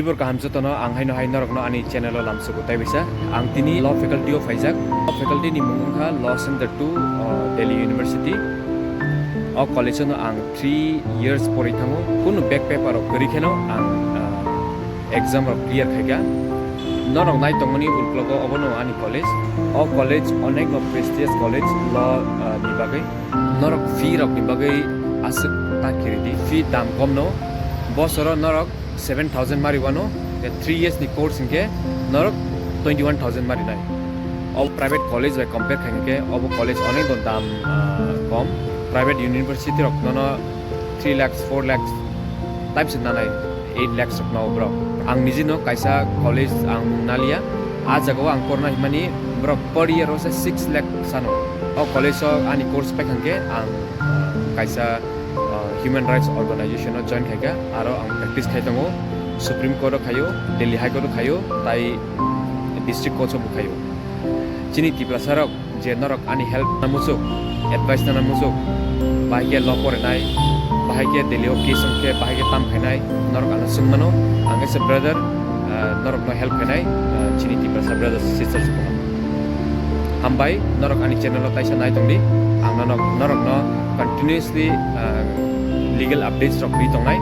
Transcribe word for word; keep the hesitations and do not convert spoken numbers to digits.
Tibor kaham jotono ang haino hai norokno ani channel o lamsugo tei bisa. Ang tini law faculty o phaijak. Law faculty ni mung wngkha Law Center two, uh, Delhi University. O college o no ang three years porwi thango. Kunu back paper rok kwrwi kheno ang, uh, exam rok clear khaikha. Norok nai tongmani ulklogo obono ani college. O college onek no prestigious college law, uh, ni bagwi. Norok fee rok ni bagwi aswk ta kiridi. Fee dam kom no. Bosoro norok seven thousand mari wano, three years ni course hinkhe norok twenty one thousand mari nai. O private college bai compare khai hinkhe obo college onek don dam, ah, kom. Private university rok nono three lakhs, four lakhs type se nanai, eight lakhs rok no borok. Ang niji no kaisa college ang mung nalia, a jaga o ang korna himani borok per year o se six lakh sano. O college o ani course paikha hinkhe ang, ah, kaisa, ah, human rights organization o join khaikha, aro ang practice khai tongo, Supreme Court o khaio, Delhi High Court o khaio, tai district court o bo khaio. Chini Tiprasa rok je norok ani help na muchuk, advice na muchuk, bahai khe law porinai, bahai khe Delhi o case wngkhe bahai khe tam khainai, norok ano swngmano, ang as a brother, ah, norok no help khainai, ah, chini Tiprasa brothers sisters. Hambai, norok ani channel o taisa nai tongdi. Ang norok, norok no continuously, ah, legal updates rok ri tongnai.